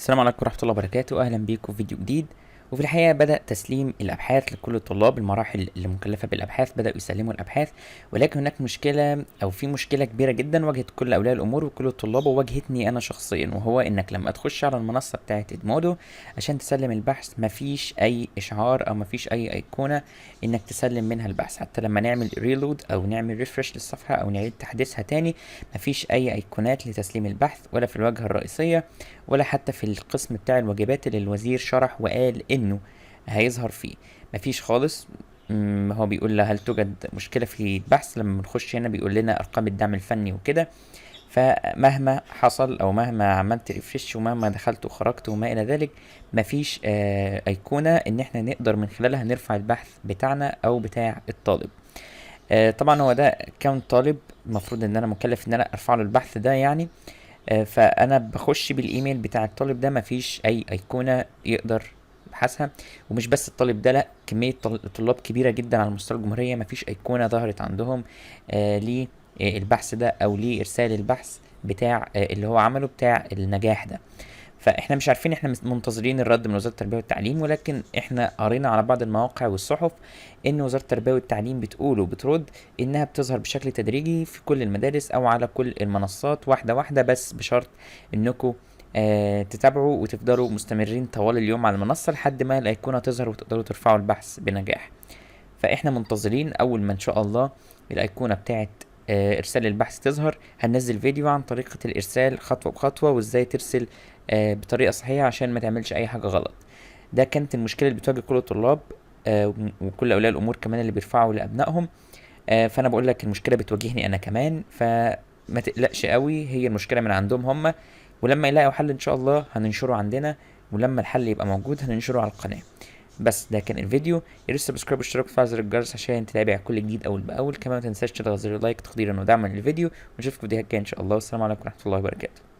السلام عليكم ورحمة الله وبركاته. أهلا بيكم في فيديو جديد. وفي الحقيقة بدأ تسليم الأبحاث لكل الطلاب، المراحل اللي مكلفة بالأبحاث بدأوا يسلموا الأبحاث، ولكن هناك مشكلة أو في مشكلة كبيرة جدا واجهت كل أولياء الأمور وكل الطلاب وواجهتني أنا شخصيا، وهو إنك لما تخش على المنصة بتاعة إدمودو عشان تسلم البحث مفيش أي إشعار أو مفيش أي أيقونة إنك تسلم منها البحث. حتى لما نعمل reload أو نعمل refresh للصفحة أو نعيد تحديثها تاني مفيش أي أيقونات لتسليم البحث، ولا في الواجهة الرئيسية ولا حتى في القسم بتاع الواجبات اللي الوزير شرح وقال انه هيظهر فيه، مفيش خالص. هو بيقول هل توجد مشكلة في البحث؟ لما بنخش هنا بيقول لنا ارقام الدعم الفني وكده. فمهما حصل او مهما عملت refresh ومهما دخلت وخرجت وما الى ذلك مفيش ايقونة ان احنا نقدر من خلالها نرفع البحث بتاعنا او بتاع الطالب. طبعا هو ده account طالب، المفروض ان انا مكلف ان انا ارفع له البحث ده يعني. فانا بخش بالايميل بتاع الطالب ده مفيش اي ايقونة يقدر يبحثها. ومش بس الطالب ده، لا، كمية طلاب كبيرة جدا على مستوى الجمهورية مفيش ايقونة ظهرت عندهم للبحث ده او لارسال البحث بتاع اللي هو عمله بتاع النجاح ده. فاحنا مش عارفين، احنا منتظرين الرد من وزارة التربية والتعليم، ولكن احنا قرينا على بعض المواقع والصحف ان وزارة التربية والتعليم بتقول وبترد انها بتظهر بشكل تدريجي في كل المدارس او على كل المنصات واحدة واحدة، بس بشرط انكم تتابعوا وتفضلوا مستمرين طوال اليوم على المنصة لحد ما الايقونة تظهر وتقدروا ترفعوا البحث بنجاح. فاحنا منتظرين اول ما ان شاء الله الايقونة بتاعت ارسال البحث تظهر هننزل فيديو عن طريقة الارسال خطوة بخطوة وازاي ترسل بطريقة صحيحة عشان ما تعملش اي حاجة غلط. ده كانت المشكلة اللي بتواجه كل الطلاب وكل اولياء الامور كمان اللي بيرفعوا لابنائهم. فانا بقول لك المشكلة بتواجهني انا كمان، فما تقلقش قوي، هي المشكلة من عندهم هم، ولما يلاقوا حل ان شاء الله هننشره عندنا، ولما الحل يبقى موجود هننشره على القناة. بس ده كان الفيديو، يا ريت subscribe واشتراك وتفعل زر الجرس عشان تتابع كل جديد اول باول. كمان ما تنساش تضغط زر like تقديرا ودعما للفيديو، ونشوفكم في فيديوهات جاية ان شاء الله. والسلام عليكم ورحمة الله وبركاته.